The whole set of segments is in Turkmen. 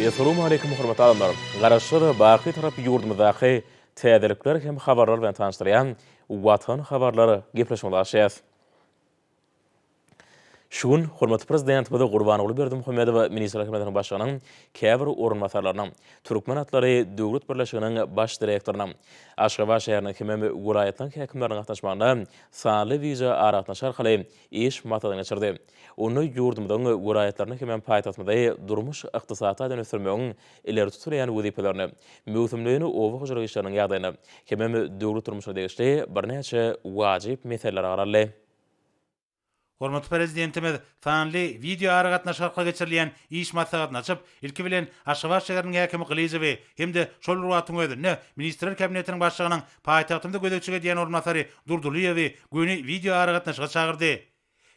Essalawmaleýkum hormatly adamlar! Garaşsyz, baky Tarap ýurdumyzdaky täzelikler hem habarlar bilen tanyşdyrýan Watan habarlar gepleşigimizi açýas. Şu gün hormatly Prezidentimiz Gurbanguly Berdimuhamedow Ministrler Kabinetiniň Başlygynyň käbir orunbasarlarynyň, Türkmen atlary döwlet birleşiginiň baş direktorynyň, Aşgabat şäheriniň hemem welaýatlaryň häkimleriniň gatnaşmagynda sanly wideoaragatnaşyk arkaly iş maslahatyny geçirdi. Onda ýurdumyzyň welaýatlaryny hemem paýtagtymyzy durmuş-ykdysady taýdan ösdürmegiň ileri tutulýan wezipelerine, möwsümleýin oba hojalyk işleriniň ýagdaýyna hemem döwlet durmuşyna degişli birnäçe wajyp meselelere garaldy. Hormatly Prezidentimiz sanly wideoaragatnaşyk arkaly geçirilýän iş maslahatyny açyp, ilki bilen, Aşgabat şäheriniň häkimi Gylyjowy hem-de şol bir wagtyň özünde Ministrler Kabinetiniň Başlygynyň paýtagtymyza gözegçilik edýän orunbasary Durdylyýewi göni wideoaragatnaşyga çagyrdy.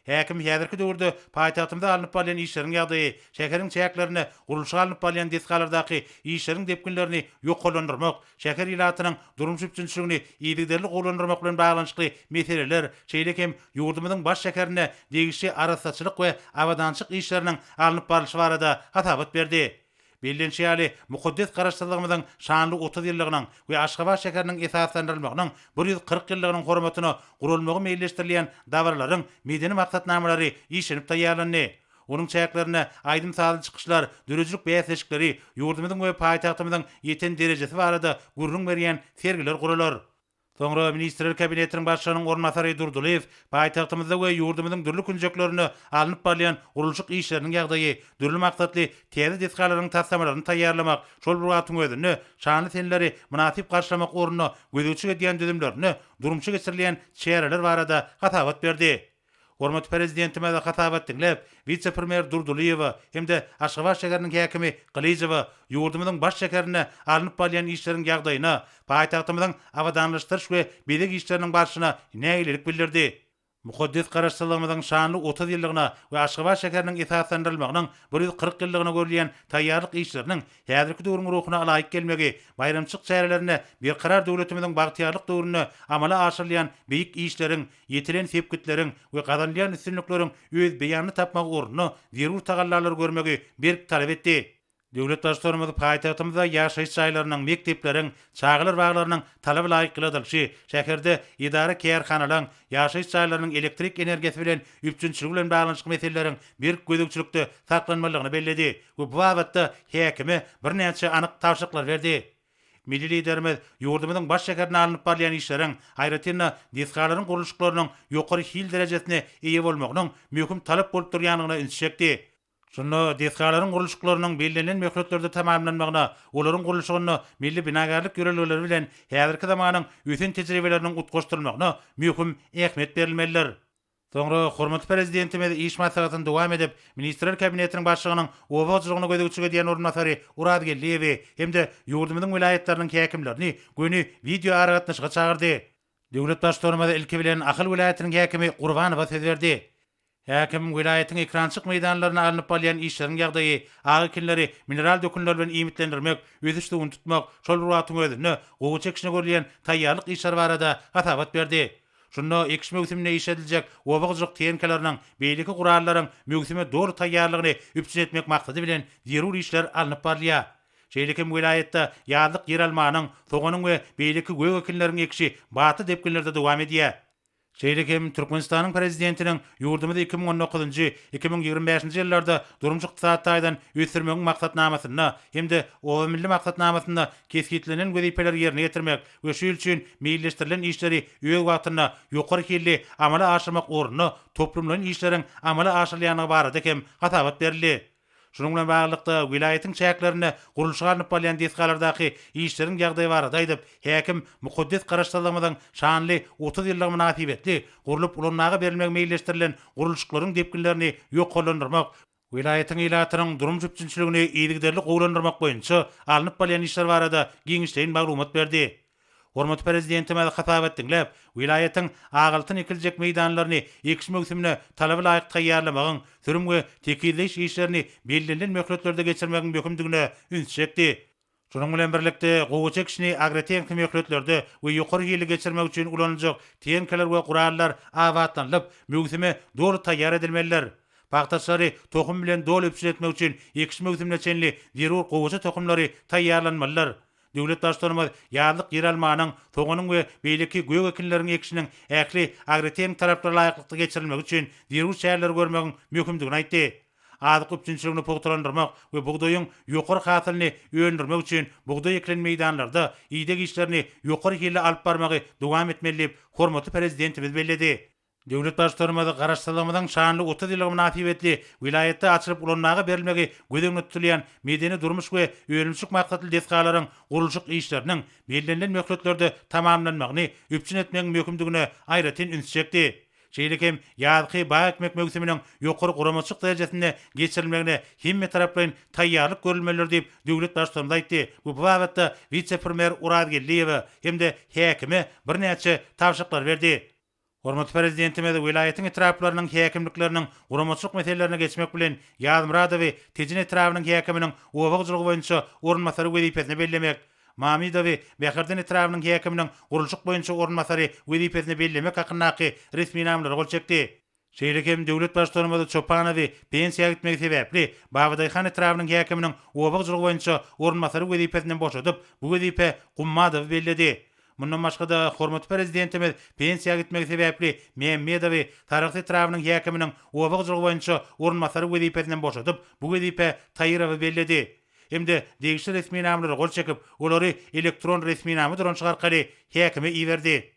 Häkim häzirki döwürde paýtagtymyzda alnyp barylýan işleriň ýagdaýy, şäheriň çäklerinde gurluşygy alnyp barylýan desgalardaky işleriň depginlerini ýokarlandyrmak, şäher ilatynyň durmuş üpjünçiligini yzygiderli gowulandyrmak bilen baglanyşykly meseleler, şeýle hem ýurdumyzyň baş şäherinde degişli arassaçylyk we abadançylyk işleriniň alnyp barlyşy barada hasabat berdi. Bellenişi ýaly, mukaddes Garaşsyzlygymyzyň şanly 30 ýyllygynyň we Aşgabat şäheriniň esaslandyrylmagynyň 140 ýyllygynyň hormatyna guralmagy meýilleşdirilýän dabaralaryň medeni maksatnamalary işlenip taýýarlandy. Onuň çäklerinde aýdym-sazly çykyşlar, döredijilik bäsleşikleri, ýurdumyzyň we paýtagtymyzyň ýeten derejesi barada gürrüň berýän sergiler guralar. Soňra Ministrler Kabinetiniň Başlygynyň orunbasary Durdylyýew paýtagtymyzda we ýurdumyzyň dürli künjeklerinde alnyp barylýan gurluşyk işleriniň ýagdaýy, dürli maksatly täze desgalaryň taslamalaryny taýýarlamak, şol bir wagtyň özünde şanly seneleri mynasyp garşylamak ugrunda gözegçilik edýän düzümlerinde durmuşa geçirilýän çäreler barada hasabat berdi. Hormatly Prezidentimiz hasabat diňläp, wise-premýer Durdylyýewe hem-de Aşgabat şäheriniň häkimi Gylyjowa ýurdumyzyň baş şäherinde alnyp barylýan işleriň ýagdaýyna, paýtagtymyzyň abadanlaşdyryş we bezeg işleriniň barşyna nägilelik bildirdi. Mukaddes Garaşsyzlygymyzyň şanly 30 ýyllygyna we Aşgabat şäheriniň esaslandyrylmagynyň 140 ýyllygyna görülýän taýýarlyk işleriniň häzirki döwrüň ruhuna laýyk gelmegi, baýramçylyk çärelerinde Berkarar döwletimiziň bagtyýarlyk döwründe amala aşyrylýan beýik işleriň Ýetilen sepgitleriň we gazanylýan üstünlikleriň öz beýanyny tapmagy ugrunda zerur tagallalary görmegi berk talap etdi. Döwlet Baştutanymyz paýtagtymyzda ýaşaýyş jaýlarynyň, mekdepleriň, çagalar baglarynyň talaba laýyk ýyladylyşy, şäherde edara-kärhanalaryň, ýaşaýyş jaýlarynyň elektrik energiýasy bilen üpjünçiligi bilen baglanyşykly meseleleriň berk gözegçilikde saklanmalydygyny belledi we bu babatda häkime birnäçe anyk tabşyryklary berdi. Milli Liderimiz ýurdumyzyň baş şäherinde alnyp barylýan işleriň, aýratyn-da, desgalaryň gurluşyklarynyň ýokary hil derejesine eýe bolmagynyň möhüm talap bolup durýandygyna ünsi çekdi. Şunda desgalaryň gurluşyklarynyň bellenilen möhletlerde tamamlanmagyna, olaryň gurluşygynda milli binagärlik ýörelgeleri bilen häzirki zamanyň ösen tejribeleriniň utgaşdyrylmagyna möhüm ähmiýet berilmelidir. Soňra hormatly Prezidentimiz iş maslahatyny dowam edip, Ministrler Kabinetiniň Başlygynyň oba hojalygyna gözegçilik edýän orunbasary Urazgeldiýewi hem-de ýurdumyzyň welaýatlarynyň häkimlerini göni wideoaragatnaşyga çagyrdy. Döwlet Baştutanymyz ilki bilen Ahal welaýatynyň häkimi Gurbanowa söz berdi. Häkim welaýatyň ekrançyk meýdanlarynda alnyp barylýan işleriň ýagdaýy, ak ekinleri mineral dökünler bilen iýmitlendirmek, ösüş suwuny tutmak, şol bir wagtyň özünde gowaça ekişine görülýän taýýarlyk işleri barada hasabat berdi. Şunda ekiş möwsüminde işlediljek oba hojalyk tehnikalarynyň, beýleki gurallaryň möwsüme doly taýýarlygyny üpjün etmek maksady bilen zerur işler alnyp barylýar. Şeýle hem welaýatda ýazlyk ýeralmanyň, soganyň we beýleki gök ekinleriň ekişi batly depginlerde dowam edýär. Şeýle hem Türkmenistanyň Prezidentiniň ýurdumyzy 2019-njy, 2025-nji ýyllarda durmuş-ykdysady taýdan ösdürmegiň Maksatnamasynda hem-de Oba milli maksatnamasynda kesgitlenen wezipeleri ýerine ýetirmek we şu ýyl üçin meýilleşdirilen işleri öz wagtynda, ýokary hilli amala aşyrmak ugrunda toplumlaýyn işleriň amala aşyrylýandygy barada hem hasabat berildi. Şunuň bilen baglylykda, welaýatyň çäklerinde gurluşygy alnyp barylýan desgalardaky işleriň ýagdaýy barada aýdyp, häkim mukaddes Garaşsyzlygymyzyň şanly 30 ýyllygy mynasybetli gurlup ulanmaga berilmegi meýilleşdirilen gurluşyklaryň depginlerini ýokarlandyrmak, Welaýatyň ilatynyň durmuş üpjünçiligini yzygiderli gowulandyrmak boýunça alnyp barylýan işler barada giňişleýin maglumat berdi. Hormatly Prezidentimiz hasabat diňläp, welaýatyň ak altyn ekiljek meýdanlaryny ekiş möwsümine talaba laýyk taýýarlamagyň, sürüm we tekizleýiş işlerini bellenilen möhletlerde geçirmegiň möhümdigine ünsi çekdi. Şunuň bilen birlikde, gowaça ekişini agrotehniki möhletlerde we ýokary hilli geçirmek üçin ulanyljak tehnikalar we gurallar abatlanylyp, möwsüme doly taýýar edilmelidir. Pagtaçylary tohum bilen doly üpjün etmek üçin ekiş möwsümine çenli zerur gowaça tohumlary taýýarlanmalydyr. Döwlet Baştutanymyz ýazlyk ýeralmanyň, soganyň we beýleki gök ekinleriň ekişiniň ähli agrotehniki talaplara laýyklykda geçirilmegi üçin zerur çäreleri görmegiň möhümdigini aýtdy. Azyk üpjünçiligini pugtalandyrmak we bugdaýyň ýokary hasylyny öndürmek üçin bugdaý ekilen meýdanlarda ideg işlerini ýokary hilli alyp barmagy dowam etmeli diýip, hormatly Prezidentimiz belledi. Döwlet Baştutanymyz Garaşsyzlygymyzyň şanly 30 ýyllygy mynasybetli welaýatda açylyp ulanmaga berilmegi göz öňünde tutulýan medeni-durmuş we önümçilik maksatly desgalaryň gurluşyk işleriniň bellenilen möhletlerde tamamlanmagyny üpjün etmegiň möhümdigine aýratyn üns çekdi. Şeýle hem ýazky bag ekmek möwsüminiň ýokary guramaçylyk derejesinde geçirilmegine hemmetaraplaýyn taýýarlyk görülmelidir diýip, döwlet Baştutanymyz aýtdy we bu babatda wise-premýer Orazgeldiýewe hem-de häkime birnäçe tabşyryklary berdi. Hormatly Prezidentimiz welaýatyň etraplarynyň häkimlikleriniň guramaçylyk meselelerine geçmek bilen, Ýazmyradowy Tejen etrabynyň häkiminiň oba hojalygy boýunça orunbasary wezipesine bellemek, Mamydowy Bäherden etrabynyň häkiminiň gurluşyk boýunça orunbasary wezipesine bellemek hakyndaky resminamalara gol çekdi. Şeýle hem döwlet Baştutanymyz Çopanowy pensiýa gitmegi sebäpli Babadaýhan etrabynyň häkiminiň oba hojalygy boýunça orunbasary wezipesinden boşadyp, bu wezipä Gummadowy belledi. Mundan başga-da, hormatly Prezidentimiz pensiýa gitmegi sebäpli Mämmedowy Sarahs etrabynyň häkiminiň oba hojalygy boýunça orunbasary wezipesinden boşadyp, bu wezipä Taýyrowy belledi. Hem-de degişli resminamalara gol çekip, olary elektron resminama dolanyşygy arkaly häkime iberdi.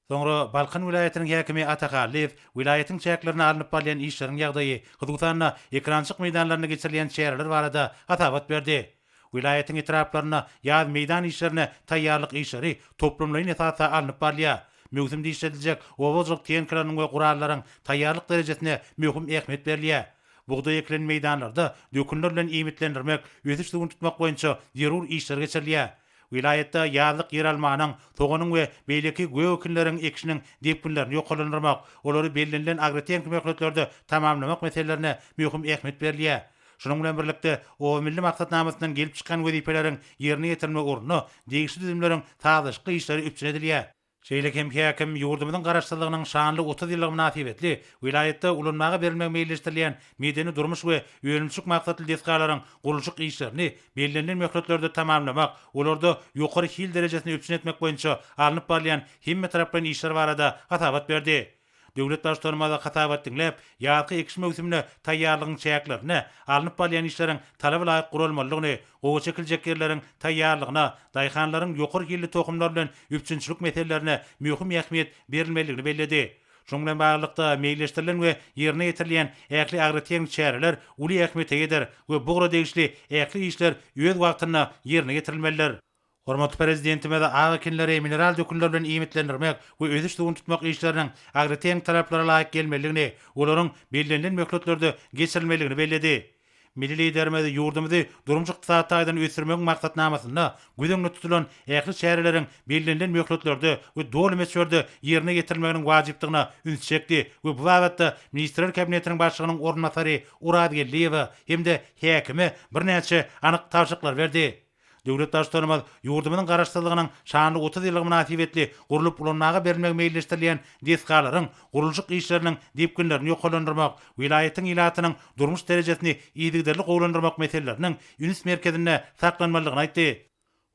Soňra Balkan welaýatynyň häkimi Ata Hallyýew welaýatyň çäklerinde alnyp barylýan işleriň ýagdaýy, hususan-da, ekerançylyk meýdanlarynda geçirilýän çäreler barada hasabat berdi. Welaýatyň etraplarynda ýaz meýdan işlerine taýýarlyk işleri toplumlaýyn esasda alnyp barylýar. Möwsümde işlediljek oba hojalyk tehnikalarynyň we gurallaryň taýýarlyk derejesine möhüm ähmiýet berilýär. Bugdaý ekilen meýdanlarda dökünler bilen iýmitlendirmek, ösüş suwuny tutmak boýunça zerur işler geçirilýär. Welaýatda ýazlyk ýeralmanyň, soganyň we beýleki gök ekinleriň ekişiniň depginlerini ýokarlandyrmak, olary bellenilen agrotehniki möhletlerde tamamlamak meselelerine möhüm ähmiýet berilýär. Şunuň bilen birlikde, Oba milli maksatnamasyndan gelip çykýan wezipeleriň ýerine ýetirilmegi ugrunda degişli düzümleriň sazlaşykly işleri üpjün edilýär. Şeýle hem häkim ýurdumyzyň Garaşsyzlygynyň şanly 30 ýyllygy mynasybetli welaýatda ulanmaga berilmegi meýilleşdirilýän medeni-durmuş we önümçilik maksatly desgalaryň gurluşyk işlerini bellenilen möhletlerde tamamlamak, olarda ýokary hil derejesini üpjün etmek boýunça alnyp barylýan hemmetaraplaýyn işler barada hasabat berdi. Döwlet Baştutanymyz hasabat diňläp, ýazky ekiş möwsümine taýýarlygyň çäklerinde alnyp barylýan işleriň talaba laýyk guralmalydygyny, gowaça ekiljek ýerleriň taýýarlygyna, daýhanlaryň ýokary hilli tohumlar bilen üpjünçilik meselelerine möhüm ähmiýet berilmelidigini belledi. Şunuň bilen baglylykda, meýilleşdirilen we ýerine ýetirilýän ähli agrotehniki çäreler uly ähmiýete eýedir we bu ugra degişli ähli işler öz wagtynda ýerine ýetirilmelidir. Hormatly Prezidentimiz ak ekinleri mineral dökünler bilen iýmitlendirmek we ösüş suwuny tutmak işleriniň agrotehniki talaplara laýyk gelmelidigini, olaryň bellenilen möhletlerde geçirilmelidigini belledi. Milli Liderimiz ýurdumyzy durmuş-ykdysady taýdan ösdürmegiň maksatnamasynda göz öňünde tutulan ähli çäreleriň bellenilen möhletlerde we doly möçberde ýerine ýetirilmeginiň wajypdygyna ünsi çekdi we bu babatda Ministrler Kabinetiniň Başlygynyň orunbasary Orazgeldiýewe hem-de häkime birnäçe anyk tabşyryklary berdi. Döwlet Baştutanymyz ýurdumyzyň Garaşsyzlygynyň şanly 30 ýyllygy mynasybetli gurlup ulanmaga berilmegi meýilleşdirilýän desgalaryň gurluşyk işleriniň depginlerini ýokarlandyrmak, welaýatyň ilatynyň durmuş derejesini yzygiderli gowulandyrmak meseleleriniň üns merkezinde saklanmalydygyny aýtdy.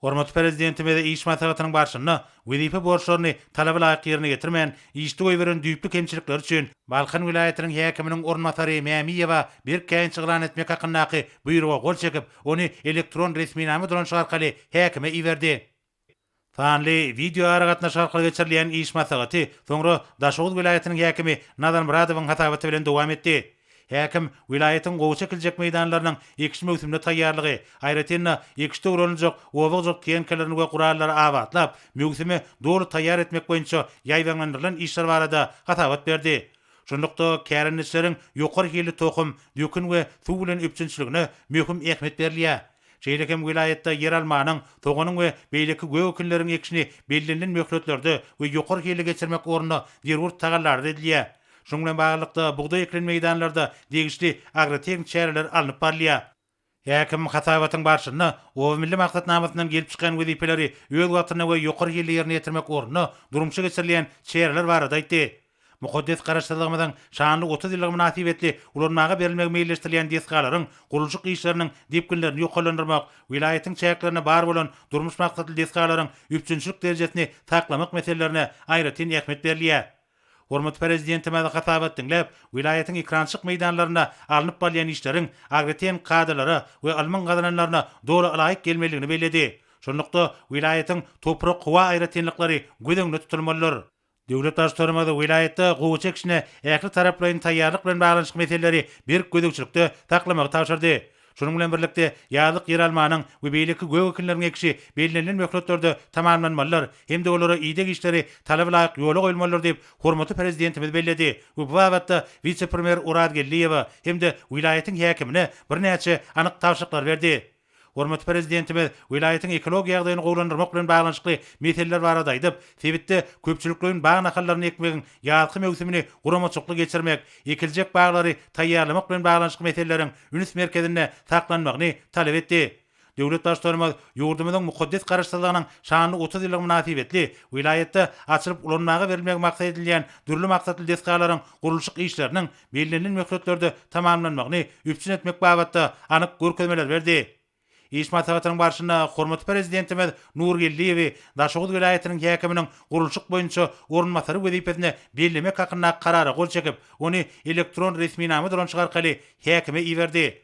Hormatly Prezidentimiz iş maslahatynyň barşynda wezipe borçlaryny talaba laýyk ýerine ýetirmän, işde goýberen düýpli kemçilikleri üçin, Balkan welaýatynyň häkiminiň orunbasary Mämiýewa berk käýinç yglan etmek hakyndaky buýruga gol çekip, ony elektron resminama dolanyşygy arkaly häkime iberdi. Sanly wideoaragatnaşyk arkaly geçirilýän iş maslahaty soňra Daşoguz welaýatynyň häkimi Nazar Myradowyň hasabaty bilen dowam etdi. Häkim welaýatyň gowaça ekiljek meýdanlarynyň ekiş möwsümine taýýarlygy, aýratyn-da, ekişde ulanyljak oba hojalyk tehnikalaryny we gurallary abatlap, möwsüme doly taýýar etmek boýunça ýaýbaňlandyrylan işler barada hasabat berdi. Şunlukda, kärendeçileriň ýokary hilli tohum, dökün we suw bilen üpjünçiligine möhüm ähmiýet berilýär. Şeýle hem welaýatda ýeralmanyň, soganyň we beýleki gök ekinleriň ekişini bellenilen möhletlerde we ýokary hilli geçirmek ugrunda zerur tagallalar edilýär. Şunuň bilen baglylykda, bugdaý ekilen meýdanlarda degişli agrotehniki çäreler alnyp barylýar. Häkim hasabatyň barşynda Oba milli maksatnamasyndan gelip çykýan wezipeleri öz wagtynda we ýokary hilli ýerine ýetirmek ugrunda durmuşa geçirilýän çäreler barada aýtdy. Mukaddes Garaşsyzlygymyzyň şanly 30 ýyllygy mynasybetli ulanmaga berilmegi meýilleşdirilýän desgalaryň gurluşyk işleriniň depginlerini ýokarlandyrmak, welaýatyň çäklerinde bar bolan durmuş maksatly desgalaryň üpjünçilik derejesini saklamak meselelerine aýratyn ähmiýet berilýär. Hormatly Prezidentimiz hasabat diňläp, welaýatyň ekrançylyk meýdanlarynda alnyp barylýan işleriň agrotehniki kadalara we ylmyň gazananlaryna doly ylaýyk gelmelidigini belledi. Şunlukda, welaýatyň toprak-howa aýratynlyklary göz öňünde tutulmalydyr. Döwlet Baştutanymyz welaýatda gowaça ekişine ähli taraplaýyn taýýarlyk bilen baglanyşykly meseleleri berk gözegçilikde saklamagy tabşyrdy. Şunuň bilen birlikde, ýazlyk ýeralmanyň we beýleki gök ekinleriň ekişi bellenilen möhletlerde tamamlanmalydyr hem-de olara ideg işleri talaba laýyk ýola goýulmalydyr diýip, hormatly Prezidentimiz belledi we bu babatda wise-premýer Oraz Geldiýewe hem-de welaýatyň häkimine birnäçe anyk tabşyryklary berdi. Hormatly Prezidentimiz welaýatyň ekologiýa ýagdaýyny gowulandyrmak bilen baglanyşykly meseleler barada aýdyp, sebitde köpçülikleýin bag nahallaryny ekmegiň ýazky möwsümini guramaçylykly geçirmek, ekiljek baglary taýýarlamak bilen baglanyşykly meseleleriň üns merkezinde saklanmagyny talap etdi. Döwlet Baştutanymyz ýurdumyzyň mukaddes Garaşsyzlygynyň şanly 30 ýyllygy mynasybetli welaýatda açylyp ulanmaga berilmegi maksat edilýän dürli maksatly desgalaryň gurluşyk işleriniň bellenilen möhletlerde tamamlanmagyny üpjün etmek babatda anyk görkezmeleri berdi. Iş maslahatynyň barşynda hormatly Prezidentimiz Nurgeldiýewi Daşoguz welaýatynyň häkiminiň gurluşyk boýunça orunbasary wezipesine bellemek hakyndaky Karara gol çekip, ony elektron resminama dolanyşygy arkaly häkime iberdi.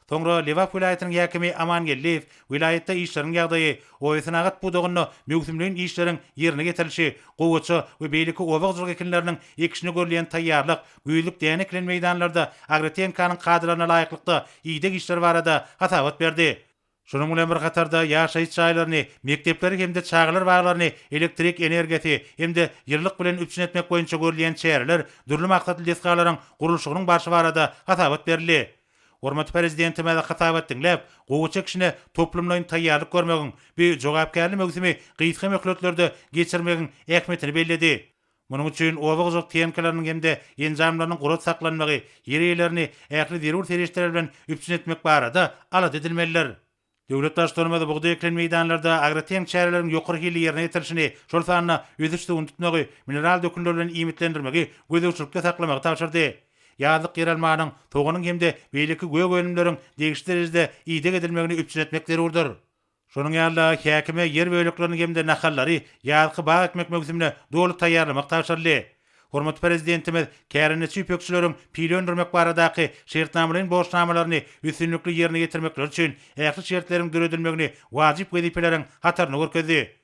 Soňra Lebap welaýatynyň häkimi Aman Geldiýew welaýatda işleriň ýagdaýy, obasenagat pudagynda möwsümleýin işleriň ýerine ýetirilişi, gowaça we beýleki oba hojalyk ekinleriniň ekişine görülýän taýýarlyk, güýzlük däne ekilen meýdanlarda agrotehnikanyň kadalaryna laýyklykda ideg işleri barada hasabat berdi. Şunuň bilen bir hatarda, ýaşaýyş jaýlaryny, mekdepleri hem-de çagalar baglaryny elektrik energiýasy hem-de ýylylyk bilen üpjün etmek boýunça görülýän çäreler, dürli maksatly desgalaryň gurluşygynyň barşy barada hasabat berildi. Hormatly Prezidentimiz hasabat diňläp, gowaça ekişine toplumlaýyn taýýarlyk görmegiň, bu jogapkärli möwsümi gysga möhletlerde geçirmegiň ähmiýetini belledi. Munuň üçin oba hojalyk tehnikalarynyň hem-de enjamlarynyň gurat saklanmagy, ýer eýelerini ähli zerur serişdeler bilen üpjün etmek barada alada edilmelidir. Döwlet Baştutanymyz bugdaý ekilen meýdanlarda agrotehnik çäreleriň ýokary hilli ýerine ýetirilişini, şol sanda ösüş suwuny tutmagy, mineral dökünler bilen iýmitlendirmegi gözegçilikde saklamagy tabşyrdy. Ýazlyk ýeralmanyň, soganyň hem-de beýleki gök önümleriň degişli derejede ideg edilmegini üpjün etmek zerurdyr. Şonuň ýaly-da, häkime ýer böleklerini hem-de nahallary ýazky bag ekmek möwsümine doly taýýarlamak tabşyryldy. Hormatly Prezidentimiz kärendeçi ýüpekçileriň pile öndürmek baradaky şertnamalaýyn borçnamalaryny üstünlikli ýerine ýetirmekleri üçin ähli şertleriň döredilmegini wajyp wezipeleriň hatarynda görkezdi.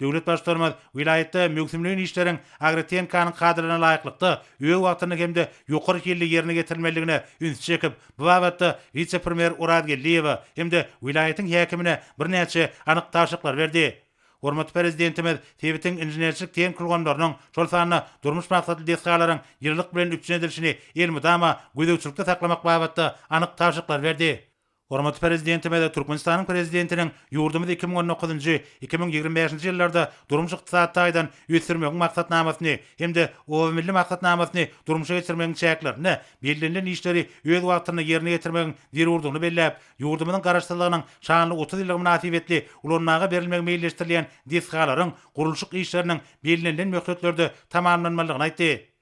Döwlet Baştutanymyz welaýatda möwsümleýin işleriň agrotehnikanyň kadalaryna laýyklykda öz wagtynda hem-de ýokary hilli ýerine ýetirilmelidigine ünsi çekip, bu babatda wise-premýer Oraz Geldiýewe hem-de welaýatyň häkimine birnäçe anyk tabşyryklary berdi. Hormatly Prezidentimiz sebitiň inženerçilik-tehniki ulgamlarynyň, şol sanda durmuş maksatly desgalaryň ýylylyk bilen üpjün edilişini elmydama gözegçilikde saklamak babatda anyk tabşyryklary berdi. Hormatly Prezidentimiz Türkmenistanyň Prezidentiniň ýurdumyzy 2019-njy, 2025-nji ýyllarda durmuş-ykdysady taýdan ösdürmegiň maksatnamasyny hem-de Oba milli maksatnamasyny durmuşa geçirmegiň çäklerinde bellenilen işleri öz wagtynda ýerine ýetirmegiň zerurdygyny belläp, ýurdumyzyň Garaşsyzlygynyň şanly 30 ýyllygy mynasybetli ulanmaga berilmegi meýilleşdirilýän desgalaryň gurluşyk işleriniň bellenilen möhletlerde tamamlanmalydygyny aýtdy.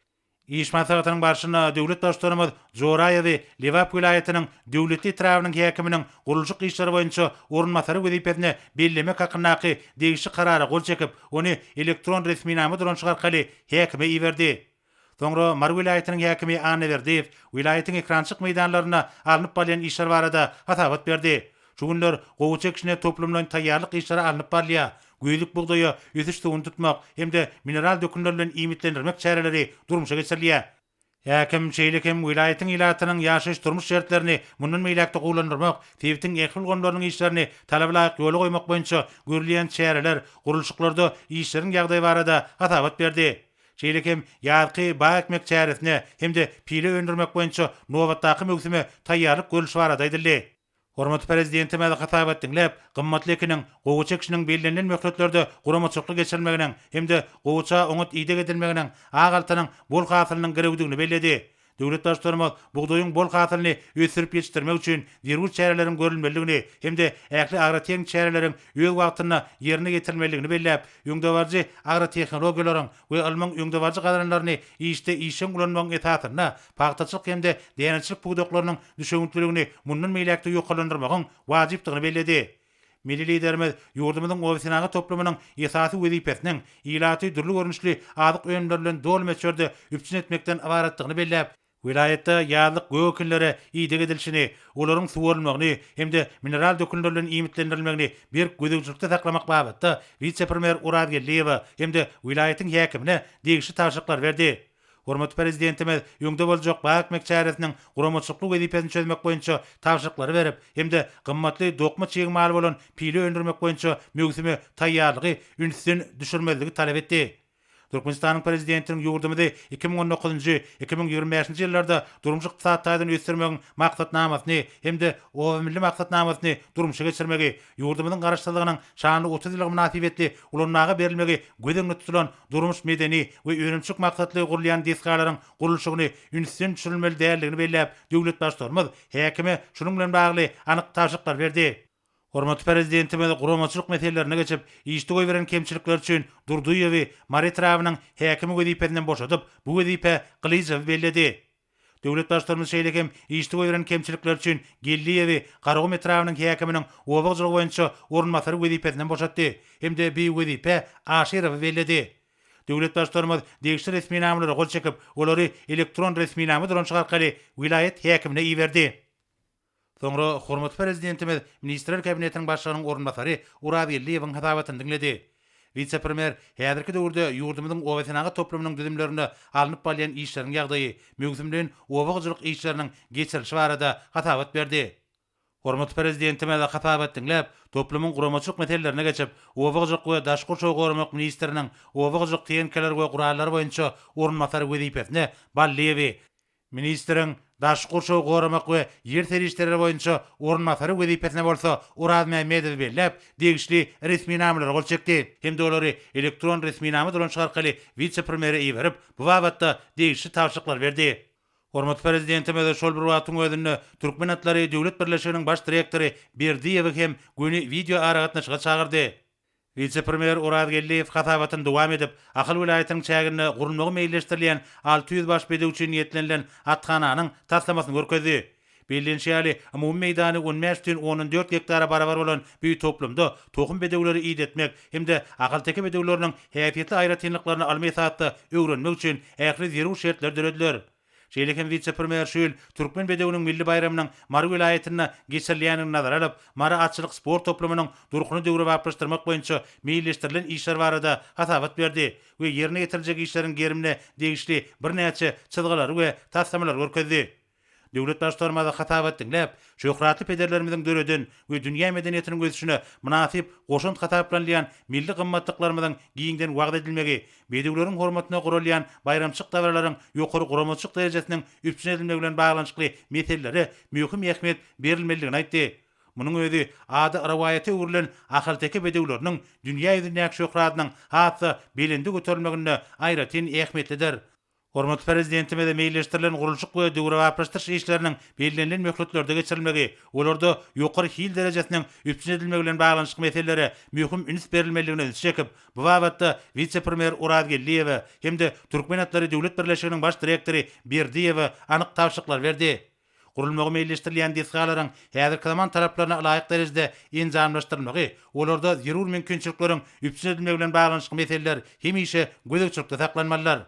Iş maslahatynyň barşynda döwlet Baştutanymyz Joraýewi Lebap welaýatynyň Döwletli etrabynyň häkiminiň gurluşyk işleri boýunça orunbasary wezipesine bellemek hakyndaky degişli Karara gol çekip, ony elektron resminama dolanyşygy arkaly häkime iberdi. Soňra Mary welaýatynyň häkimi Annaberdiýew welaýatyň ekrançylyk meýdanlarynda alnyp barylýan işler barada hasabat berdi. Şu günler gowaça ekişine toplumlaýyn taýýarlyk işleri alnyp barylýar. Güýzlük bugdaýa ösüş suwuny tutmak hem-de mineral dökünler bilen iýmitlendirmek çäreleri durmuşa geçirilýär. Häkim şeýle hem welaýatyň ilatynyň ýaşaýyş-durmuş şertlerini mundan beýläk-de gowulandyrmak, sebitiň ähli ulgamlarynyň işlerini talaba laýyk ýola goýmak boýunça görülýän çäreler, gurluşyklarda işleriň ýagdaýy barada hasabat berdi. Şeýle hem ýazky bag ekmek çäresine hem-de pile öndürmek boýunça nobatdaky möwsüme taýýarlyk görlüşi barada aýdyldy. Hormatly Prezidentimiz hasabat diňläp, gymmatly ekiniň, gowaça ekişiniň bellenilen möhletlerde guramaçylykly geçirilmeginiň hem-de gowaça oňat ideg edilmeginiň ak altynyň bol hasylynyň girewdigini belledi. Döwlet Baştutanymyz bugdaýyň bol hasylyny ösdürip ýetişdirmek üçin zerur çäreleriň görülmelidigini hem-de ähli agrotehniki çäreleriň öz wagtynda ýerine ýetirilmelidigini belläp, öňdebaryjy agrotehnologiýalaryň we ylmyň öňdebaryjy gazananlaryny işde işjeň ulanmagyň esasynda pagtaçylyk hem-de däneçilik pudaklarynyň düşewüntliligini mundan beýläk-de ýokarlandyrmagyň wajypdygyny belledi. Milli Liderimiz ýurdumyzyň obasenagat toplumynyň esasy wezipesiniň ilaty dürli görnüşli azyk önümleri bilen doly möçberde üpjün etmekden ybaratdygyny belläp, welaýatda ýazlyk gök ekinlere ideg edilişini, olaryň suwarylmagyny hem-de mineral dökünler bilen iýmitlendirilmegini berk gözegçilikde saklamak babatda wise-premýer Orazgeldiýewe hem-de welaýatyň häkimine degişli tabşyryklary berdi. Hormatly Prezidentimiz öňde boljak bag ekmek çäresiniň guramaçylykly wezipesini çözmek boýunça tabşyryklary berip hem-de gymmatly dokma çig maly bolan pile öndürmek boýunça möwsüme taýýarlygy ünsden düşürmezligi talap etdi. Türkmenistanyň Prezidentiniň ýurdumyzy 2019-njy, 2025-nji ýyllarda durmuş-ykdysady taýdan ösdürmegiň Maksatnamasyny hem-de Oba milli maksatnamasyny durmuşa geçirmegi, ýurdumyzyň Garaşsyzlygynyň şanly 30 ýyllygy mynasybetli ulanmaga berilmegi göz öňünde tutulan durmuş-medeni we önümçilik maksatly gurulýan desgalaryň gurluşygyny ünsden düşürilmeli däldigini belläp, döwlet Baştutanymyz häkime şunuň bilen bagly anyk tabşyryklary berdi. Hormatly Prezidentimiz guramaçylyk meselelerine geçip, işde goýberen kemçilikleri üçin Durdyýewi Mary etrabynyň häkimi wezipesinden boşadyp, bu wezipä Gylyjowy belledi. Döwlet Baştutanymyz şeýle hem işde goýberen kemçilikleri üçin Geldiýewi Garagum etrabynyň häkiminiň oba hojalygy boýunça orunbasary wezipesinden boşatdy hem-de bi wezipä Aşyrowy belledi. Döwlet Baştutanymyz degişli resminamalara gol çekip, olary elektron resminama dolanyşygy arkaly welaýat häkimine iberdi. Soňra hormatly Prezidentimiz Ministrler Kabinetiniň Başlygynyň orunbasary Orazgeldiýewiň hasabatyny diňledi. Wise-premýer häzirki döwürde ýurdumyzyň obasenagat toplumynyň düzümlerinde alnyp barylýan işleriň ýagdaýy, möwsümleýin oba hojalyk işleriniň geçirilişi barada hasabat berdi. Hormatly Prezidentimiz hasabat diňläp, toplumyň guramaçylyk meselelerine geçip, oba hojalyk we daşky gurşawy goramak ministriniň oba hojalyk tehnikalary we gurallary boýunça orunbasary wezipesine Ballyýewi, Ministriň daşky gurşawy goramak we ýer serişdeleri boýunça orunbasary wezipesine bolsa Orazmämmedowy belläp, degişli resminamalara gol çekdi hem-de olary elektron resminama dolanyşygy arkaly wise-premýere iberip, bu babatda degişli tabşyryklary berdi. Hormatly Prezidentimiz şol bir wagtyň özünde Türkmen atlary döwlet birleşiginiň baş direktory Berdiýewi hem göni wideoaragatnaşyga çagyrdy. Wise-premýer Oraz Geldiýew hasabatyny dowam edip, Ahal welaýatynyň çäginde gurulmagy meýilleşdirilýän 600 baş bedew üçin niýetlenilen athananyň taslamasyny görkezdi. Bellenişi ýaly, umumy meýdany on bäş bütin ondan dört gektara barabar bolan bu toplumda tohum bedewleri idetmek hem-de ahalteke bedewleriniň häsiýetli aýratynlyklaryny ylmy esasda öwrenmek üçin ähli zerur şertler dörediler. Şeýle hem wise-premýer şu ýyl Türkmen bedewiniň milli baýramynyň Mary welaýatynda geçirilýändigini nazara alyp, Mary atçylyk sport toplumynyň durkuny döwrebaplaşdyrmak boýunça meýilleşdirilen işler barada hasabat berdi we ýerine ýetiriljek işleriň gerimine degişli birnäçe çyzgylary we taslamalary görkezdi. Döwlet Baştutanymyz hasabat diňläp, şöhratly pederlerimiziň döreden we dünýä medeniýetiniň ösüşine mynasyp goşant hasaplanylýan milli gymmatlyklarymyzyň giňden wagyz edilmegi, bedewleriň hormatyna guralýan baýramçylyk dabaralaryň ýokary guramaçylyk derejesiniň üpjün edilmegi bilen baglanyşykly meselelere möhüm ähmiýet berilmelidigini aýtdy. Munuň özi ady rowaýata öwrülen ahalteke bedewleriniň dünýä ýüzündäki şöhratynyň has-da belende göterilmeginde aýratyn ähmiýetlidir. Hormatly Prezidentimize meýilleşdirilen gurluşyk we döwrebaplaşdyryş işleriniň bellenilen möhletlerde geçirilmegi, olarda ýokary hil derejesiniň üpjün edilmegi bilen baglanyşykly meselelere möhüm üns berilmelidigine ünsi çekip, bu babatda wise-premýer Orazgeldiýewe hem-de Türkmen atlary döwlet birleşiginiň baş direktory Berdiýewe anyk tabşyryklary berdi. Gurulmagy meýilleşdirilýän desgalaryň häzirki zaman talaplaryna ylaýyk derejede enjamlaşdyrylmagy, olarda zerur mümkinçilikleriň üpjün edilmegi bilen baglanyşykly meseleler hemişe gözegçilikde saklanmalydyr.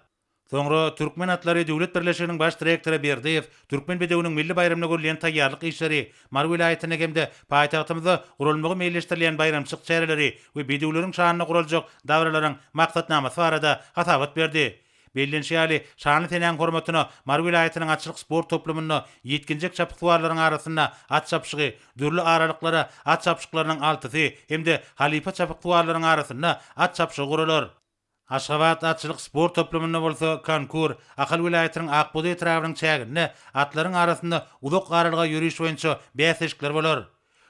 Soňra Türkmen atlary döwlet birleşiginiň baş direktory Berdiýew Türkmen bedewiniň milli baýramyna görülýän taýýarlyk işleri, Mary welaýatynda hem-de paýtagtymyzda guralmagy meýilleşdirilýän baýramçylyk çäreleri we bedewleriň şanyna guraljak dabaralaryň maksatnamasy barada hasabat berdi. Bellenişi ýaly, şanly senäň hormatyna Mary welaýatynyň atçylyk sport toplumynda ýetginjek çapyksuwarlaryň arasynda at çapyşygy, dürli aralyklara at çapyşyklarynyň altysy hem-de halypa çapyksuwarlaryň arasynda at çapyşygy guralar. Aşgabat atçylyk sport toplumynda bolsa konkur, Ahal welaýatynyň Ak bugdaý etrabynyň çäginde atlaryň arasynda uzak aralyga ýöriş boýunça bäsleşikler bolar.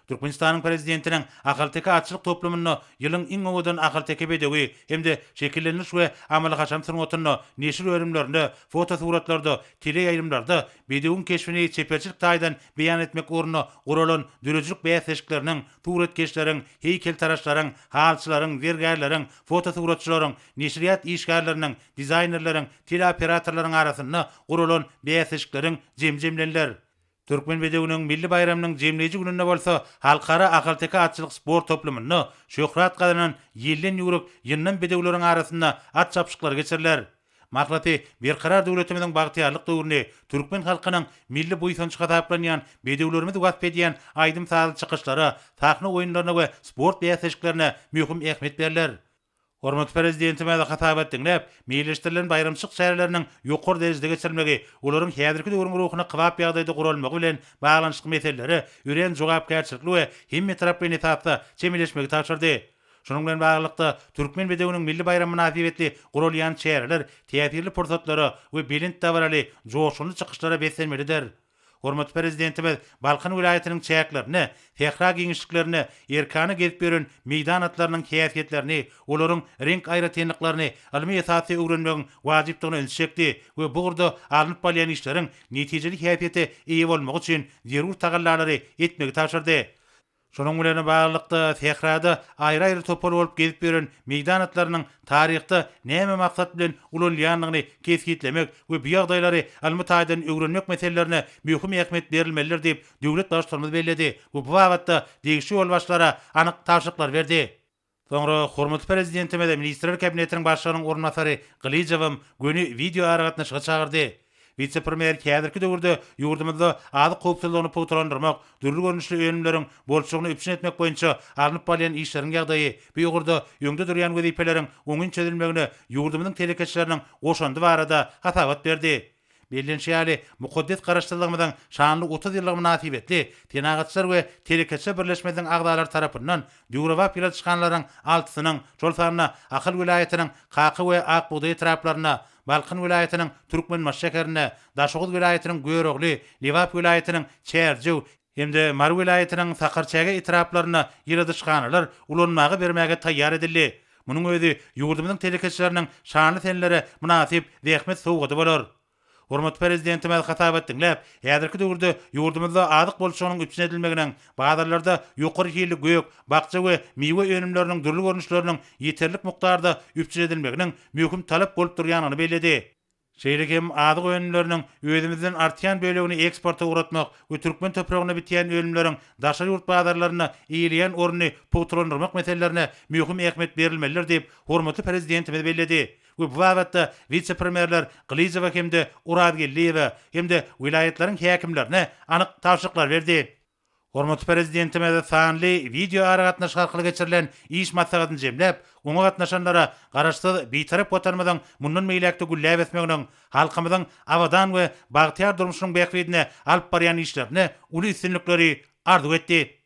Türkmenistanyň Prezidentiniň Ahalteke atçylyk toplumynda ýylyň iň owadan ahalteke bedewi hem-de şekillendiriş we amaly-haşam sungatynda, neşir önümlerinde, fotosuratlarda, teleýaýlymlarda bedewiň keşbini çeperçilik taýdan beýan etmek ugrunda guralan döredijilik bäsleşikleriniň, suratkeşleriň, heýkeltaraşlaryň, halyçylaryň, zergärleriň, fotosuratçylaryň, neşirýat işgärleriniň, dizaýnerleriň, teleoperatorlaryň arasynda guralan bäsleşikleriň jemi jemleniler. Türkmen bedewiniň milli baýramynyň jemleýji gününde bolsa Halkara ahalteke atçylyk sport toplumynda şöhrat gazanan ýelden ýüwrük ýyndam bedewleriň arasynda at çapyşyklary geçiriler. Mahlasy, Berkarar döwletimiziň bagtyýarlyk döwrüni, türkmen halkynyň milli buýsanjy hasaplanýan bedewlerimizi wasp edýän aýdym-sazly çykyşlara, sahna oýunlaryna we sport bäsleşiklerine möhüm ähmiýet berler. Hormatly Prezidentimiz hasabat diňläp, meýilleşdirilen baýramçylyk çäreleriniň ýokary derejede geçirilmegi, olaryň häzirki döwrüň ruhuna kybap ýagdaýda guralmagy bilen baglanyşykly meselelere örän jogapkärçilikli we hemmetaraplaýyn esasda çemeleşmegi tabşyrdy. Şunuň bilen baglylykda, Türkmen bedewiniň milli baýramy mynasybetli guralýan çäreler täsirli pursatlara we belent dabaraly, joşgunly çykyşlara beslenmelidir. Hormatly Prezidentimiz Balkan welaýatynyň çäklerinde, sähra giňişliklerinde erkana gezip ýören meýdan atlarynyň häsiýetlerini, olaryň reňk aýratynlyklaryny ylmy esasda öwrenmegiň wajypdygyna ünsi çekdi we bu ugurda alnyp barylýan işleriň netijeli häsiýete eýe bolmagy üçin zerur tagallalary etmegi tabşyrdy. Şunuň bilen baglylykda, sährada aýry-aýry topar bolup gezip ýören meýdan atlarynyň taryhda näme maksat bilen ulanylýandygyny kesgitlemek we bu ýagdaýlary ylmy taýdan öwrenmek meselelerine möhüm ähmiýet berilmelidir diýip, döwlet Baştutanymyz belledi we bu babatda degişli ýolbaşçylara anyk tabşyryklary berdi. Soňra hormatly Prezidentimiz Ministrler Kabinetiniň Başlygynyň orunbasary Gylyjowam göni wideoaragatnaşyga çagyrdy. Wise-premýer häzirki döwürde ýurdumyzda azyk howpsuzlygyny pugtalandyrmak, dürli görnüşli önümleriň bolçulygyny üpjün etmek boýunça alnyp barylýan işleriň ýagdaýy, bu ugurda öňde durýan wezipeleriň oňyn çözülmegine ýurdumyzyň telekeçileriniň goşandy barada hasabat berdi. Bellenişi ýaly, mukaddes Garaşsyzlygymyzyň şanly 30 ýyllygy mynasybetli Senagatçylar we telekeçiler birleşmesiniň agzalary tarapyndan döwrebap ýyladyşhanalaryň altysynyň, şol sanda Ahal welaýatynyň Kaka we Ak bugdaý etraplarynda, Balkan welaýatynyň Türkmenbaşy şäherinde, Daşoguz welaýatynyň Görogly, Lebap welaýatynyň Çärjew hem-de Mary welaýatynyň Sakarçäge etraplarynda ýyladyşhanalar ulanmaga bermäge taýýar edildi. Munuň özi ýurdumyzyň telekeçileriniň şanly senelere mynasyp zähmet sowgady bolar. Hormatly Prezidentimiz hasabat diňläp, häzirki döwürde ýurdumyzda azyk bolçulygynyň üpjün edilmeginiň, bazarlarda ýokary hilli gök, bakja we miwe önümleriniň dürli görnüşleriniň ýeterlik mukdarda üpjün edilmeginiň möhüm talap bolup durýandygyny belledi. Şeýle hem azyk önümleriniň özümizden artýan bölegini eksporta ugratmak we türkmen topragynda bitýän önümleriň daşary ýurt bazarlarynda eýeleýän ornuny pugtalandyrmak meselelerine möhüm ähmiýet berilmelidir diýip, hormatly Prezidentimiz belledi we bu babatda wise-premýerler Gylyjowa hem-de Orazgeldiýewe hem-de welaýatlaryň häkimlerine anyk tabşyryklary berdi. Hormatly Prezidentimiz sanly wideoaragatnaşyk arkaly geçirilen iş maslahatyny jemläp, oňa gatnaşanlara Garaşsyz, Bitarap Watanymyzyň mundan beýläk-de gülläp ösmeginiň, halkymyzyň abadan we bagtyýar durmuşynyň bähbidine alyp barýan işlerinde uly üstünlikleri arzuw etdi.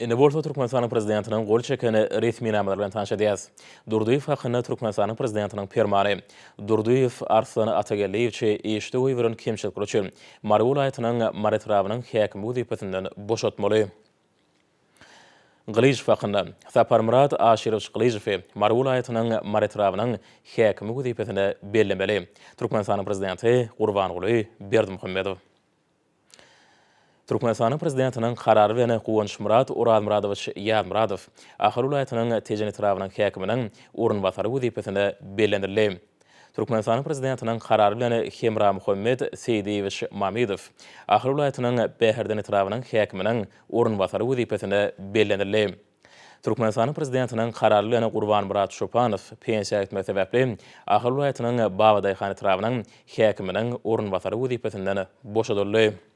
Indi bolsa Türkmenistanyň Prezidentiniň gol çeken resminamalary bilen tanyş edýäris. Durdyýew hakynda Türkmenistanyň Prezidentiniň Permany. Durdyýew Arslan Atageldiýewiçi işde goýberen kemçilikleri üçin Mary welaýatynyň Mary etrabynyň häkimi wezipesinden boşatmaly. Gylyjow hakynda Saparmyrat Aşyrowiç Gylyjowy Mary welaýatynyň Mary etrabynyň häkimi wezipesine bellemeli. Türkmenistanyň Prezidenti Gurbanguly Berdimuhamedow. Türkmenistanyň Prezidentiniň Karary bilen Guwançmyrat Orazmyradowiç Ýazmyradow Ahal welaýatynyň Tejen etrabynyň häkiminiň orunbasary wezipesine bellenildi. Türkmenistanyň Prezidentiniň Karary bilen Hemramuhammet Seýdiýewiç Mamydow Ahal welaýatynyň Bäherden etrabynyň häkiminiň orunbasary wezipesine bellenildi. Türkmenistanyň Prezidentiniň Karary bilen Gurbanmyrat Çopanow pensiýa gitmegi sebäpli Ahal welaýatynyň Babadaýhan etrabynyň häkiminiň orunbasary wezipesinden boşadyldy.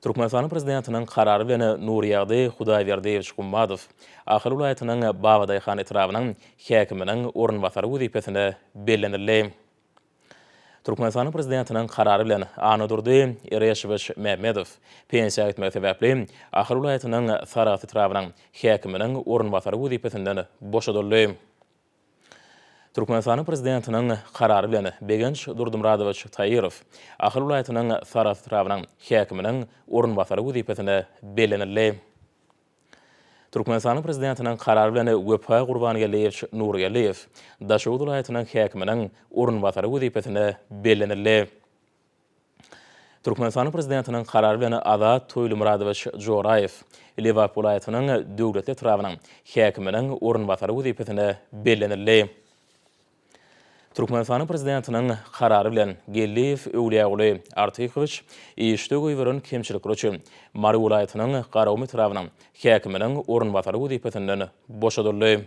Türkmenistanyň Prezidentiniň Karary bilen Nurýagdy Hudaýberdiýewiç Gummadow Ahal welaýatynyň Babadaýhan etrabynyň häkiminiň orunbasary wezipesine bellenildi. Türkmenistanyň Prezidentiniň Karary bilen Annadurdy Ereşowiç Mämmedow pensiýa gitmegi sebäpli Ahal welaýatynyň Sarahs etrabynyň häkiminiň orunbasary wezipesinden boşadyldy. Türkmenistanyň Prezidentiniň Karary bilen Begenç Durdymyradowiç Taýyrow Ahal welaýatynyň Sarahs etrabynyň häkiminiň orunbasary wezipesine bellenildi. Türkmenistanyň Prezidentiniň Karary bilen Wepa Gurbangeldiýewiç Nurgeldiýew Daşoguz welaýatynyň häkiminiň orunbasary wezipesine bellenildi. Türkmenistanyň Prezidentiniň Karary bilen Azat Toýlymyradowiç Joraýew Lebap welaýatynyň Döwletli etrabynyň häkiminiň orunbasary wezipesine bellenildi. Türkmenistanyň Prezidentiniň Karary bilen Geldiýew Öwlüýäguly Artykowiç işde goýberen kemçilikleri üçin Mary welaýatynyň Garagum etrabynyň häkiminiň orunbasary wezipesinden boşadyldy.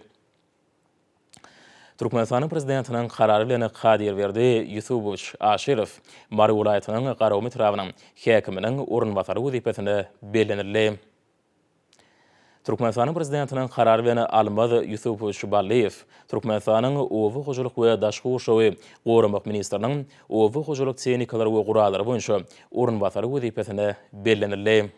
Türkmenistanyň Prezidentiniň Karary bilen Kadyrberdi Ýusubowiç Aşyrow Mary welaýatynyň Garagum etrabynyň häkiminiň orunbasary wezipesine bellenildi. Türkmenistanyň Prezidentiniň Karary bilen Almaz Ýusupowiç Ballyýew Türkmenistanyň Oba hojalyk we daşky gurşawy goramak ministriniň oba hojalyk tehnikalary we gurallary boýunça orunbasary wezipesine bellenildi.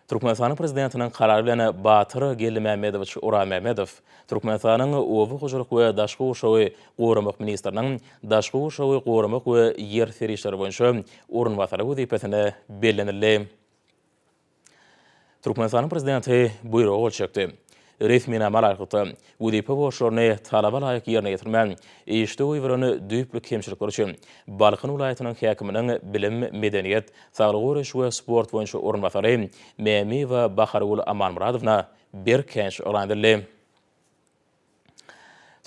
Türkmenistanyň Prezidentiniň Karary bilen Batyr Geldimämmedowiç Orazmämmedow Türkmenistanyň Oba hojalyk we daşky gurşawy goramak ministriniň daşky gurşawy goramak we ýer serişdeleri boýunça orunbasary wezipesine bellenildi. Türkmenistanyň Prezidenti buýruga gol çekdi. Resminama laýyklykda, wezipe borçlaryny talaba laýyk ýerine ýetirmän, işde goýberen düýpli kemçilikleri üçin Balkan welaýatynyň häkiminiň bilim, medeniýet, saglygy goraýyş we sport boýunça orunbasary Mämiýewa Bahargül Amanmyradowna berk käýinç yglan edildi.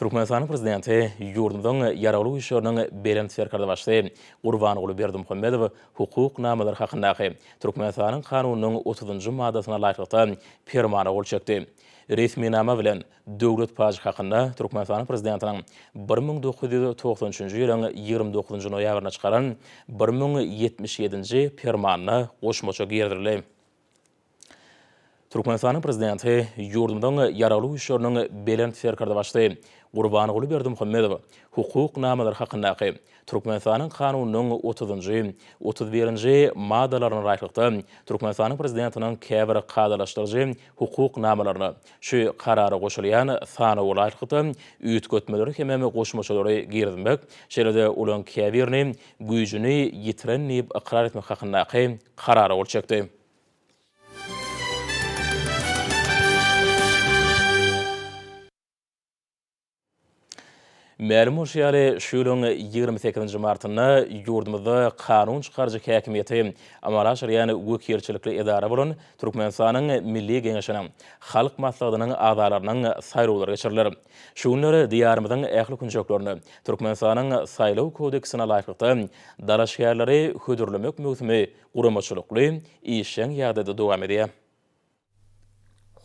Türkmenistanyň Prezidenti, ýurdumyzyň Ýaragly Güýçleriniň Belent Serkerdebaşysy Gurbanguly Berdimuhamedow Hukuk namalary hakyndaky Türkmenistanyň Kanunynyň otuzynjy maddasyna laýyklykda Permana gol çekdi. Resminama bilen, Döwlet pajy hakynda Türkmenistanyň Prezidentiniň 1993-nji ýylyň 29-njy noýabrynda çykaran 1077-nji Permanyna goşmaça girizildi. Türkmenistanyň Prezidenti, ýurdumyzyň Ýaragly Güýçleriniň Belent Serkerdebaşysy Gurbanguly Berdimuhamedow Hukuk namalary hakyndaky Türkmenistanyň Kanunynyň otuzynjy, 31-nji maddalaryna laýyklykda Türkmenistanyň Prezidentiniň käbir kadalaşdyryjy hukuk namalaryna şu Karara goşulýan sanawa laýyklykda üýtgetmeleri hemem goşmaçalary girizmek, şeýle-de olaryň käbirini güýjüni ýitiren diýip ykrar etmek hakyndaky Karara gol çekdi. Mälim bolşy ýaly, şu ýylyň 28-nji martynda ýurdumyzda kanun çykaryjy häkimiýeti amala aşyrýan wekilçilikli edara bolan Türkmenistanyň Milli Geňeşiniň Halk Maslahatynyň agzalarynyň saýlawlary geçiriler. Şu günler Diýarymyzyň ähli künjeklerinde Türkmenistanyň Saýlaw kodeksine laýyklykda dalaşgärleri hödürlemek möwsümi guramaçylykly, işjeň ýagdaýda dowam edýär.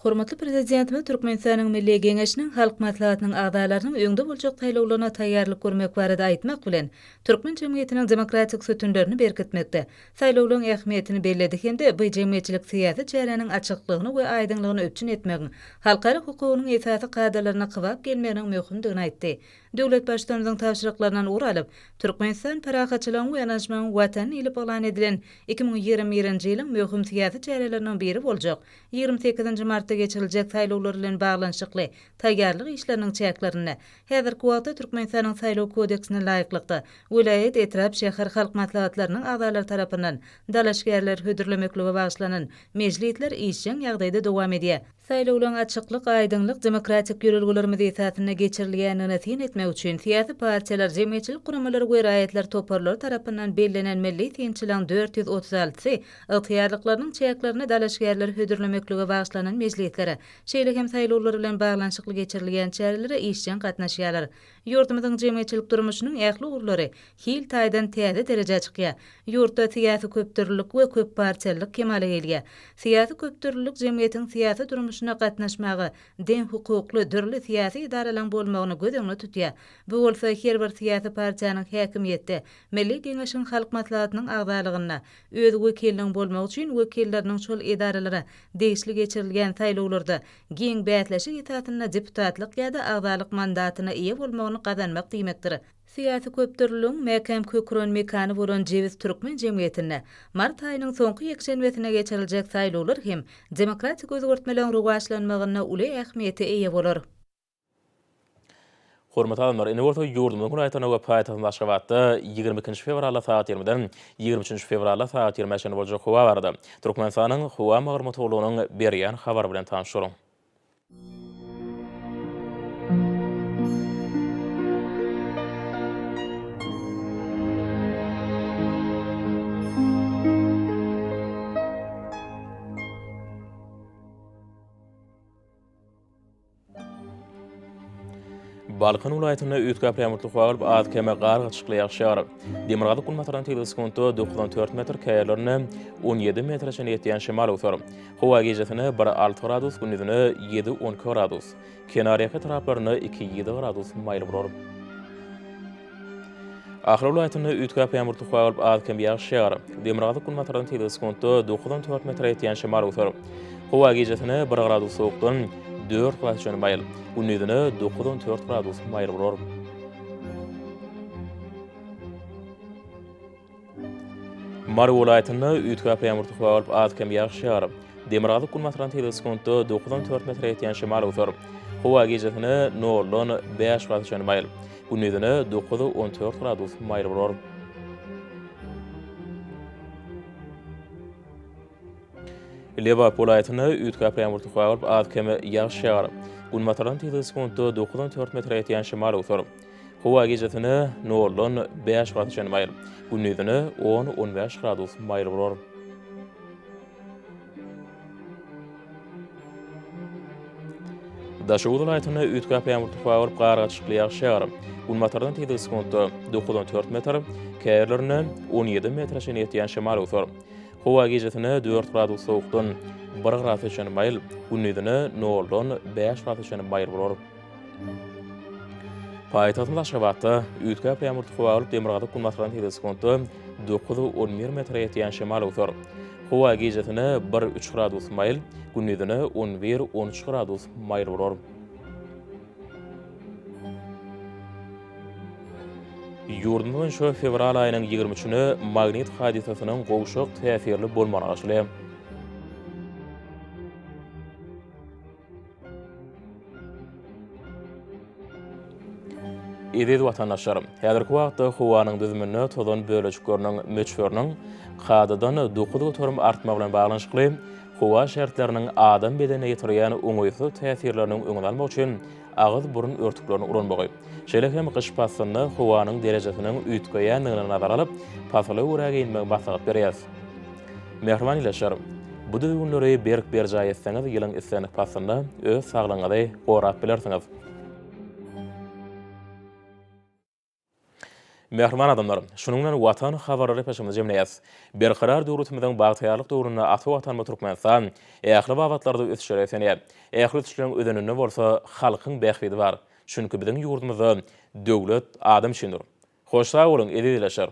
Hormatly Prezidentimiz Türkmenistanyň Milli Geňeşiniň Halk Maslahatynyň agzalarynyň öňde boljak saýlawlaryna taýýarlyk görmek barada aýtmak bilen, türkmen jemgyýetiniň demokratik sütünlerini berkitmekde saýlawlaryň ähmiýetini belledi hem-de bu jemgyýetçilik-syýasy çäräniň açyklygyny we aýdyňlygyny üpjün etmegiň halkara hukugynyň esasy kadalaryna kybap gelmeginiň möhümdigini aýtdy. Döwlet Baştutanymyzyň tabşyryklaryndan ugur alyp, Türkmenistan parahatçylygyň we ynanyşmagyň Watany diýlip yglan edilen 2021-nji ýylyň möhüm syýasy çäreleriniň biri boljak 28-nji martda geçiriljek saýlawlar bilen baglanyşykly taýýarlyk işleriniň çäklerinde häzirki wagtda Türkmenistanyň Saýlaw kodeksine laýyklykda welaýat, etrap, şäher halk maslahatlarynyň agzalary tarapyndan dalaşgärleri hödürlemeklige bagyşlanan mejlisler işjeň ýagdaýda dowam edýär. Saýlawlaryň açyklyk, aýdyňlyk, demokratik ýörelgelerimiz esasynda geçirilýändigine syn etmek üçin syýasy partiýalar, jemgyýetçilik guramalary we raýatlar toparlary tarapyndan bellenen milli synçylaryň 436-sy ygtyýarlyklarynyň çäklerinde dalaşgärleri hödürlemeklige bagyşlanan mejlislere, şeýle hem saýlawlar bilen baglanyşykly geçirilýän çärelere işjeň gatnaşýarlar. Ýurdumyzyň jemgyýetçilik durmuşynyň ähli ugurlary hil taýdan täze derejä çykýar. Ýurtda syýasy köpdürlülik we köppartiýalylyk kemala gelýär. Syýasy köpdürlülik jemgyýetiň syýasy durmuşyna gatnaşmaga deňhukukly dürli syýasy edaralaryň bolmagyny göz öňünde tutýar. Bu bolsa her bir syýasy partiýanyň häkimiýetde, Milli Geňeşiň Halk Maslahatynyň agzalygynda öz wekiliniň bolmagy üçin wekilleriniň şol edaralara degişli geçirilýän saýlawlarda giň bäsleşik esasynda deputatlyk ýa-da agzalyk mandatyna eýe bolmagyny gazanmak diýmekdir. Syýasy köpdürlüligiň mäkäm kök uran mekany bolan jebis türkmen jemgyýetinde mart aýynyň soňky ýekşenbesinde geçiriljek saýlawlar hem demokratik özgertmeleriň rowaçlanmagynda uly ähmiýete eýe bolar. Hormatly adamlar, indi bolsa ýurdumyzyň welaýatlarynda we paýtagtymyz Aşgabatda 22-nji fewralda sagat 20-den 23-nji fewralda sagat 20-ä çenli boljak howa barada Türkmenistanyň Howa maglumat gullugynyň berýän habary bilen tanyş boluň. Balkan welaýatynda üýtgäp ýagmurly howa bolup, az-kem gar gatyşykly ýagyş ýagar. Demirgazyk-günbatardan tizligi sekuntda 94 metr, käýerlerinde 17 metre çenli ýetýän şemal öwser. Howa gijesine bir alty gradus, gündizine ýedi-on iki gradus. Kenarýaka etraplarynda iki-ýedi gradus maýyl bolar. Ahal welaýatynda üýtgäp ýagmurly howa bolup, az-kem ýagyş ýagar. Demirgazyk-günbatardan tizligi sekuntda 9-14 metre ýetýän şemal öwser. Howa gijesine bir gradus sowukdan dört gradus çenli maýyl, gündizine 9-14 gradus maýyl bolar. Mary welaýatynda üýtgäp ýagmurly howa bolup, az-kem ýagyş ýagar. Demirgazyk-günbatardan tizligi sekuntda 9-14 metre ýetýän şemal öwser. Howa gijesine noldan bäş gradus çenli maýyl, gündizine 9-14 gradus maýyl bolar. Lebap welaýatynda üýtgäp ýagmurly howa bolup, az-kem ýagyş ýagar. Günbatardan tizligi sekuntda 9-14 metre ýetýän şemal öwser. Howa gijesine noldan bäş gradus çenli maýyl, gündizine on-on bäş gradus maýyl bolar. Daşoguz welaýatynda üýtgäp ýagmurly howa bolup, gar gatyşykly ýagyş ýagar. Günbatardan tizligi sekuntda 9-14 metr, käýerlerinde 17 metre çenli ýetýän şemal öwser. Howa gijesine dört gradus sowukdan bir gradus çenli maýyl, gündizine noldan bäş gradus çenli maýyl bolar. Paýtagtymyz Aşgabatda üýtgäp ýagmurly howa bolup, demirgazyk-günbatardan tizligi sekuntda 9-11 metre ýetýän şemal öwser. Howa gijesine bir-üç gradus maýyl, gündizine on bir-on üç gradus maýyl bolar. Ýurdumyz boýunça fewral aýynyň ýigrimi üçüne magnit hadysasynyň gowşak täsirli bolmagyna garaşylýar. Eziz watandaşlar, häzirki wagtda howanyň düzüminde tozan bölejikleriniň möçberiniň kadadan 9% artmagy bilen baglanyşykly howa şertleriniň adam bedenine ýetirýän oňaýsyz täsirleriniň öňüni almak üçin agyz-burun örtüklerini ulanmagy, şeýle hem gyş paslynda howanyň derejesiniň üýtgeýändigini nazara alyp, pasyla görä geýinmegi maslahat berýäris. Mähriban ildeşler, bu düzgünleri berk berjaý etseňiz, ýylyň islendik paslynda öz saglygyňyzy gorap bilersiňiz. Mähriban adamlar, şunuň bilen Watan habarlary gepleşigimizi jemleýäris. Berkarar döwletimiziň bagtyýarlyk döwründe ata Watanymyz Türkmenistan ähli babatlarda ösüşlere beslenýär. Ähli ösüşleriň özeninde bolsa halkyň bähbidi bar. Çünki biziň ýurdumyzda döwlet adam üçindir. Hoş sag boluň, eziz ildeşler!